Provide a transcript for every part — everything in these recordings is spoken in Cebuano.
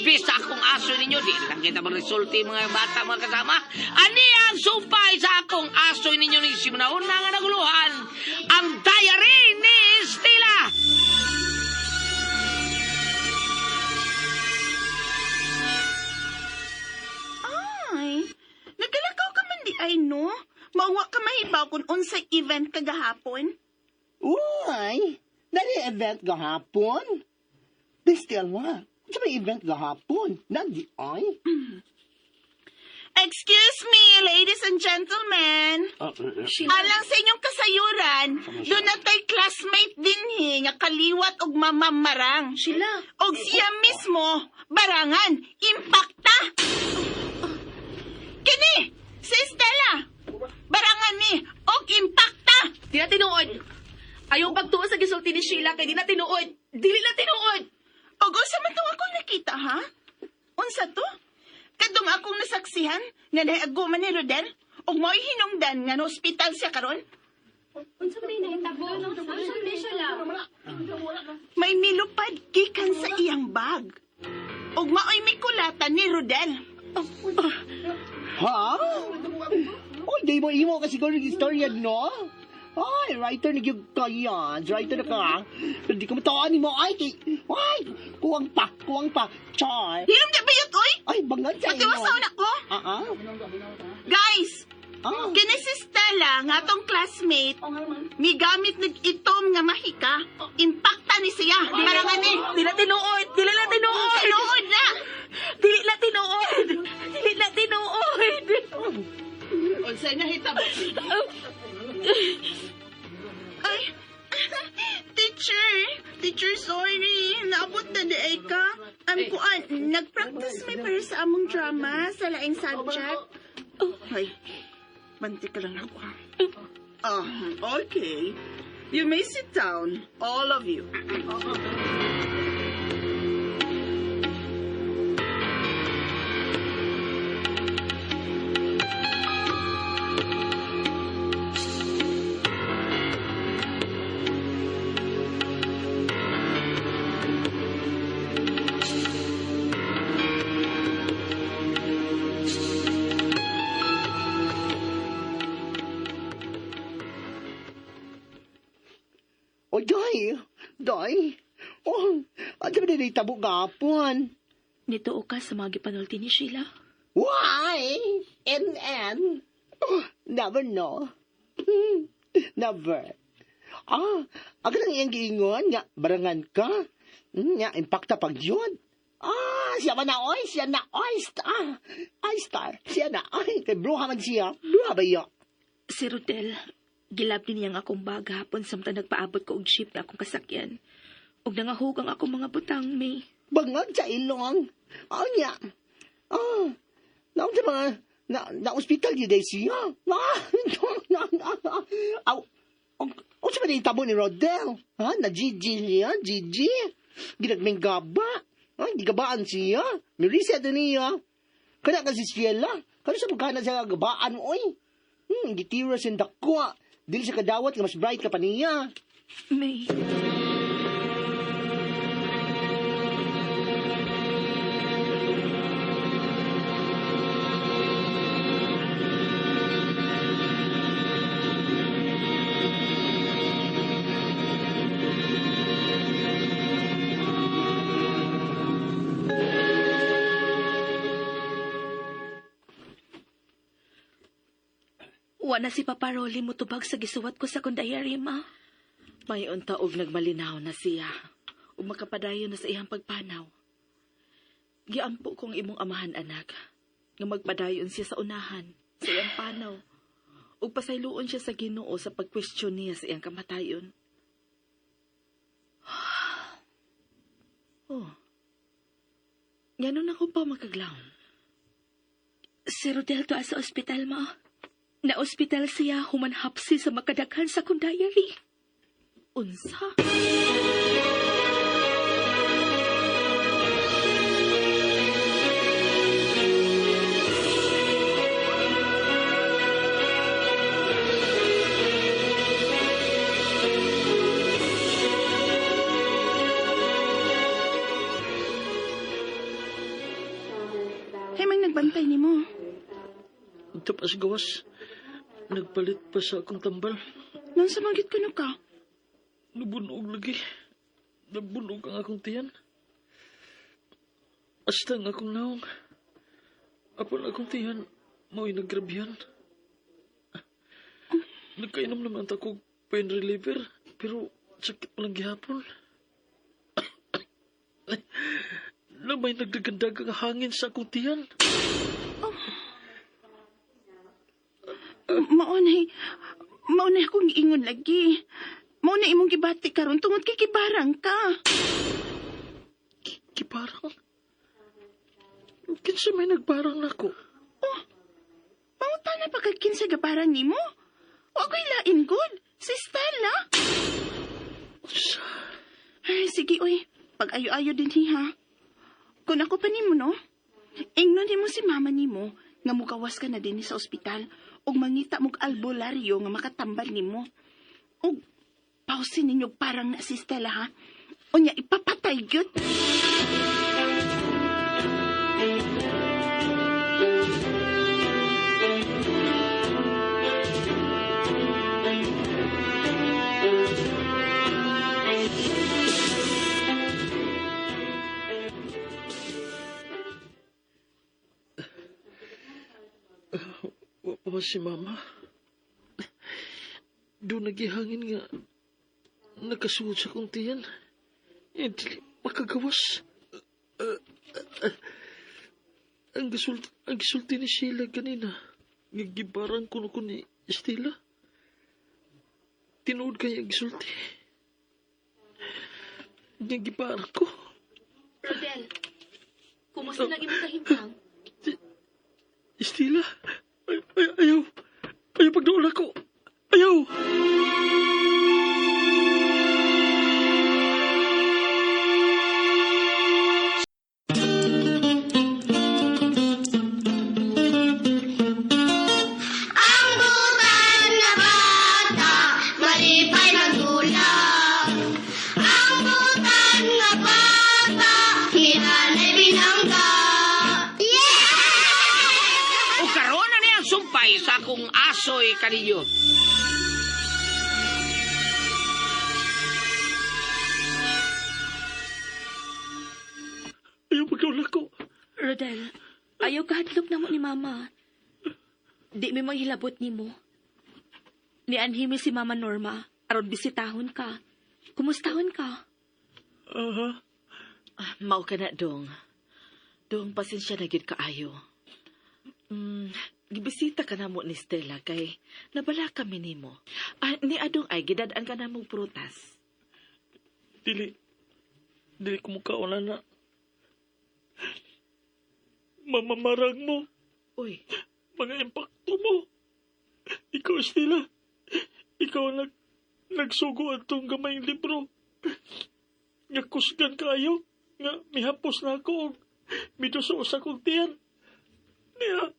Chismis sa akong aso ninyo. Di lang kita magresulti mga bata, mga kasama. Ani ang sumpay sa akong aso ninyo ni Simunauna nga naguluhan. Ang diary ni Stella. Ay, nagkalakaw ka man di ay, no? Mauwa ka mahibaw kung unsay event kagahapon. Uy! Nani event gahapon? Bistela, unsa may event gahapon? Nandi ay? Excuse me, ladies and gentlemen. Alang sa inyong kasayuran, doon na tay classmate dinhi nga kaliwat og mamamarang. Sheila. Og siya mismo, barangan, impakta. Kini, si Stella, barangan ni, og impakta. Di na tinuod. Ayaw pagtuo sa gisulti ni Sheila kay di na tinuod. Dili na tinuod. Og unsa man tong akong nakita, ha? Unsa to? Kadtong akong nasaksihan nga nahiaguman ni Rodel ug mo'y hinungdan nga no ospital siya karon. Unsa may nahitabo? Unsa may siya? May milupad gikan sa iyang bag. Ug maoy mikulatan ni Rodel. Ha? Oy, di mo imo kasi siguro yung istorya, no? Ay, writer ni gyud ka yan. Writer na ka. Pero di ko mataan ni mo. Ay, kay... Ay, kuwang pa, kuwang pa. Char. Hilom di bayot oy. Ay, bangag sa imo. Patiwasaw na ko. Ah, ah. Guys, Ah. kini si Stella nga atong classmate migamit nig itom nga mahika. Impakta ni siya. Barangan ni. Di na tinuod. Dili na tinuod. Tinuod na. Dili na tinuod. Dili na tinuod. Unsay nahitabo? Ay, teacher, teacher, sorry. Naabot na di ay ka. Ang kuan, nag-practice may para sa among drama sa laing subject. Ay, banti ka lang ako. Ha? Ah, okay. You may sit down, all of you. Oy, day. Day. Oh, ano ba na tabo gapon? Nituo ka sa mga gipanulti ni Sheila. Why? NN? Oh, never know. Never. Ah, agad ang iyang giingon nga, barangan ka. Nga, impacta pag yun. Ah, siya ba na, oy, siya na, oy, star. Ay, star. Siya na, ay, kay bruha man siya. Bruha ba iya? Si Rodel, gilab din niyang akong bag hapon samtang nagpaabot ko og jeep na akong kasakyan. Ug nangahug ang akong mga butang, May. Bangag sa ilong. Ah, niya. Ah, naon sa mga, na ospital yun day siya. Ah, aw, o sa mga tabo ni Rodel? Ha? Na GG siya? GG? Ginagming gaba. Ha? Gigabaan siya. Mirisa to niya. Kana kasi siya. Kano sa pagkana siya gabaan, oy? Gitira siya dakwa. Dili siya kadawat nga mas bright ka pa niya. May. Wa na si Papa Rolly mutubag sa gisuwat ko sa akong diary, ma. May unta og nagmalinaw na siya. Ug makapadayon na sa iyang pagpanaw. Giampo kong imong amahan, anak. Nga magpadayon siya sa unahan, sa iyang panaw. Ug pasayloon siya sa Ginoo sa pagkwestiyon niya sa iyang kamatayon. Oh. Ngano na ko pa makaglaon? Si Rodel tuwa sa ospital, ma. Na-ospital siya humanhapsi sa makadaghan sa akong diary. Unsa? na sa gawas. Nagpalit pa sa akong tambal. Nang samanggit ko na ka. Nabunog lagi. Nabunog ang akong tiyan. Hasta ang akong naong. Apan akong tiyan, mao'y naggrabihan. Nagkainom naman ta kog pain reliever, pero sakit pa lang gihapon. Na may nagdagandag ang hangin sa akong tiyan. Maunay, maunay akong giingon lagi. Maunay imong gibati karon tungod kay kibarang ka. Kiparang? Kinsa may nagbarang nako? Oh, Panguta na pa kag kinsa gabarang nimo? Wa ko'y lain gud. Si Stella. Unsa? Ay, sige oy, pag-ayo-ayo din hi ha. Kung ako pa nimo no, ingnon nimo si mama nimo nga mugawas ka na din sa ospital ug mangita mog albularyo nga makatambal nimo. Ug pausin ninyo parang na si Stella ha. Unya ipapatay gyud. Wa pa man si mama. Doon nagihangin nga nakasuod sa kong tiyan. Eh, dili makagawas. Ang gisulti, ang gisulti ni Sheila ganina. Gigibarang kuno ko ni Stella. Tinuod kaya ang gisulti. Gigibarang ko. Rodel, kumusta nang imong kahimtang? Stella, ay, ay, ayaw. Ayaw pagduol ako. Ayaw. Ang butan na bata, malipay magulak. Ang butan na bata, hinanay binangga. Yeah! O karon na niya ang sumpay sa akong asoy kaninyo. Ayaw pagduol ako. Rodel, ayaw kahadlok na mo ni Mama. Di mi manghilabot nimo. Nianhimi si Mama Norma, aron bisitahon ka. Kumustahon ka? Aha. Ah, mao ka na, Dong. Dong, pasensya na gyud kaayo. Gibisita ka na mo ni Stella kay nabala kami nimo. Ah, ni Adong ay gidad-an ka na mong prutas. Dili. Dili ko mukaon na. Mamamarag mo. Uy, Mga impakto mo. Ikaw, Stella. Ikaw ang nagsugo atong gamayng libro. Nga kusgan kaayo. Nga mihapos na ako. og Miduso sa akong tiyan. Niya,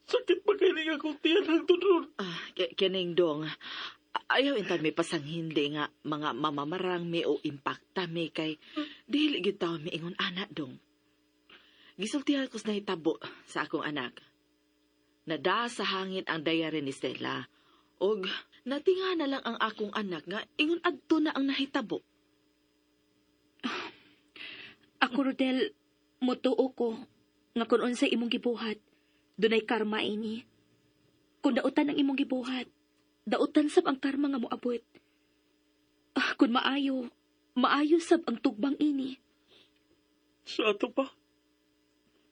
sakit pa kailing akong tiyan hangtod ron. ah, kining Dong. Ayaw intan may pasanghindi nga mga mamamarang mi o impakta mi kay dili gyud taw mi ingon ana dong. Gisultihan ko sa nahitabo sa akong anak. Nada sa hangin ang diary ni Stella. Og natinga na lang ang akong anak nga ingon adto na ang nahitabo. Ako, Rodel, mutuo ko nga kung unsay imong gibuhat, dunay karma ini. Kung dautan ang imong gibuhat, dautan sab ang karma nga moabot. Ah, kung maayo, maayo sab ang tugbang ini. Sa ato pa,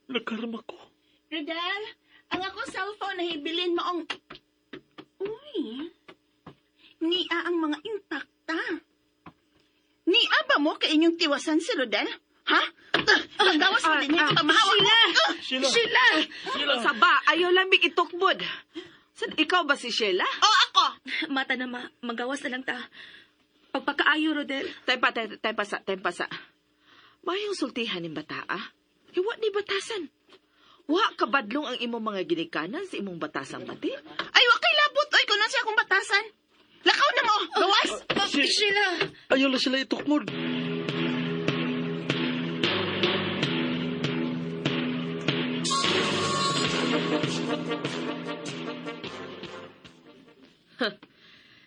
nakarma ko. Rodel, ang akong cellphone na hibilin maong... Uy, nia ang mga impakta. Nia ba mo kay inyong tiwasan si Rodel? Ha? Ang gawas mo din ito pamahawa mo. Sheila! Sheila! Sheila! Saba, ayaw lamig itukbod. San ikaw ba si Sheila? Oh, ako! Mata na ma, magawas na lang ta. Pagpakaayo, Rodel. Tempa, tempa sa, tempa sa. Mayong sultihan ning bata, ah. Hiwa ni batasan. Wa kabadlong ang imong mga ginikanan sa imong batasang bati. Ay, wa kay labot. Oy, kuno siya akong batasan. Lakaw na mo! Gawas! Sheila! Ayaw lang sila itukmod.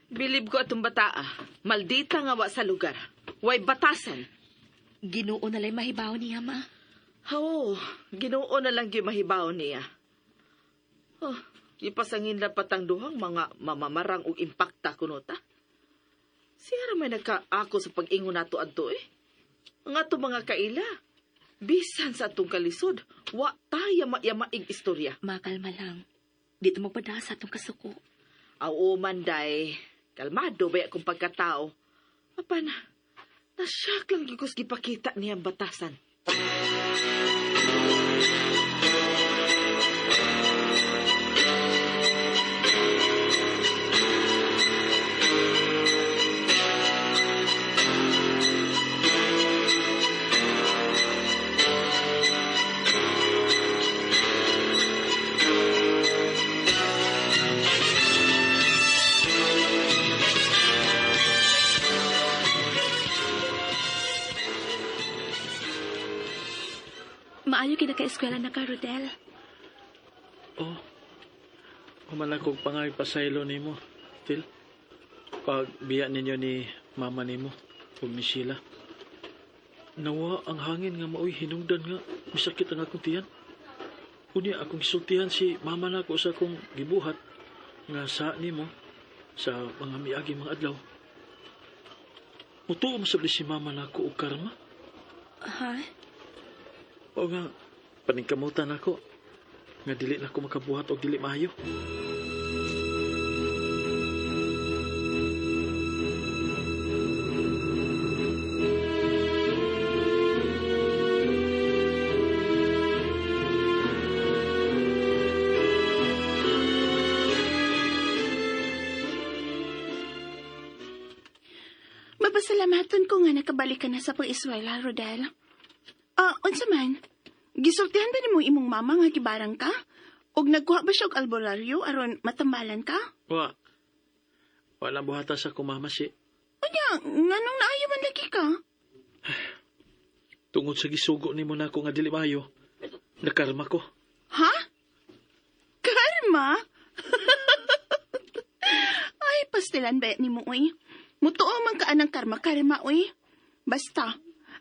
Bilib ko atong bataa. Maldita nga wa sa lugar. Way batasan. Ginoo na lang mahibaw niya, ma. Oo, Ginoo na lang gyud mahibaw niya. Oh, ipasangin lang patang duhang mga mamamarang og impakta kuno ta. Siya ra may nagkaako sa pag-ingon nato adto eh. Ang ato mga kaila, bisan sa atong kalisod, wa taya mayamaig istorya. Makalma lang. Dito magpada sa atong kasuko. Aw man day, kalmado ba akong pagkatao. Apan, nasyak lang gyud kos gipakita niyang batasan. Maayo kinaka-eskwela na ka, Rodel. Oh, human akong pangay pasaylo nimo, Til. Pag biya ninyo ni mama nimo ug ni Sheila. Nawa ang hangin nga maoy hinungdan nga misakit ang akong tiyan. Unya akong gisultihan si mama nako sa akong gibuhat nga sa nimo sa mga miagi mga adlaw. Mutuo man sab si mama nako og karma. Ha? O nga paningkamutan nako nga dili na ko makabuhat og dili maayo. Mapasalamaton ko nga nakabalik ka na sa pag-eskwela, Rodel. Ah, unsa man? Gisultihan ba nimo imong mama nga gibarang ka? Og nagkuha ba siya og albularyo aron matambalan ka? Wa. Wala buhata sa kumama si. Unya, nganong naayo man lagi ka? Tungod sa gisugo nimo nako nga dili maayo, nakarma ko. Ha? Karma? Ay, pastilan ba ni mo, uy? Mutuo man ka anang karma-karma, uy. Basta,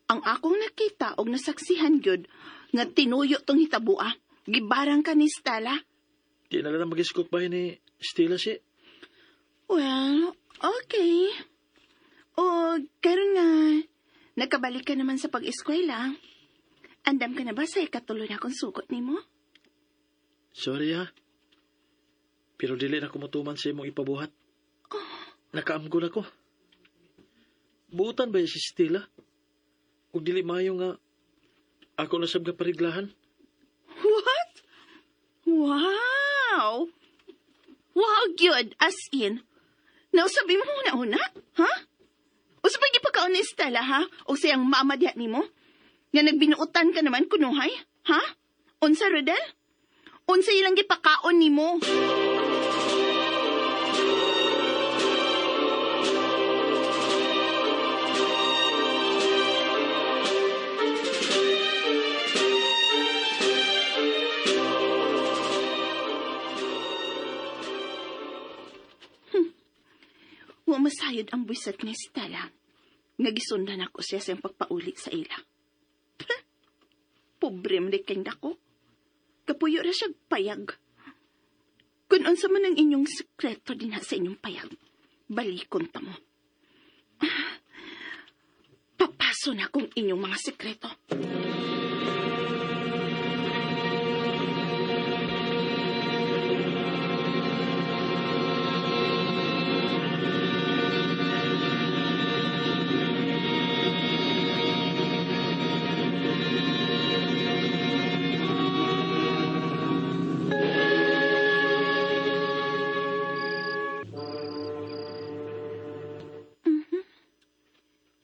ang akong nakita og nasaksihan gyud nga tinuyo tong hitabua. Gibarang ka ni Stella. Di na lang magiskot ba ni Stella si? Well, okay. O, karon nga, nakabalik ka naman sa pag-eskwela. Andam ka na ba sa ikatulo na akong sugot nimo? Sorry ha. Pero dili na kumutuman sa imong ipabuhat. Nakaamgo na ko. Buutan ba si Stella? Ug dili maayo nga ako na sab nga pariglahan. What? Wow! Wow, gyud, as in. Nausabi mo una-una, ha? Usapay gipakaon ni Stella, ha? O siyang mama diha nimo? Nga nagbinuotan ka naman kunuhay, ha? Unsa, Rodel? Unsa ilang gipakaon nimo? Wa masayod ang buwisat ni Stella. Nga gisundan ako siya sa iyang pagpauli sa ila. Pobre man kay dako. Kapuyo ra siya payag. Kung unsa man ang inyong sekreto dinha sa inyong payag, balikon ta mo. Papaso na kung inyong mga sekreto.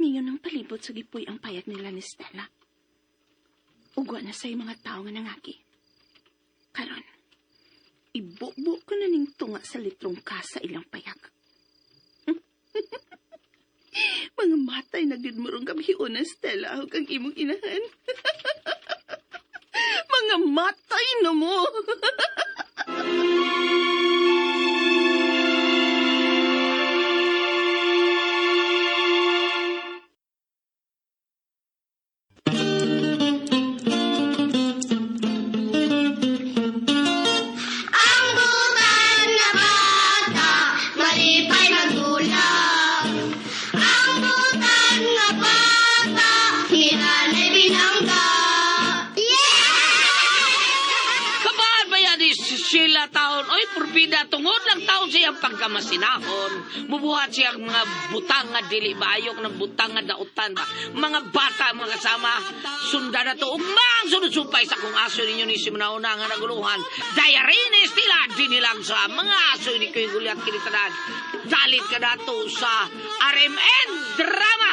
Minyo ng palibot sa gipoy ang payag nila ni Stella. Ugwa na sa'yo mga tao nga nangagi. Karon, ibubo ko na ning tunga sa litrong ka sa ilang payag. Mga matay na gid mo rong gabihion na Stella ug ang imong inahan. Mga matay na mo. bida tungod lang taon sa iyang pagkamasinahon. Mubuhat siya ang mga butang nga dili maayok ng butang nga dautan ba. Mga bata, mga kasama, sundan na to. Ugma ang sunod-supay sa kung aso ninyo ni Simunauna nga naguluhan. Diary ni Estela, dinilang sa mga aso ni Kuya Gulyat kinitanan. Dalit ka na to sa RMN Drama!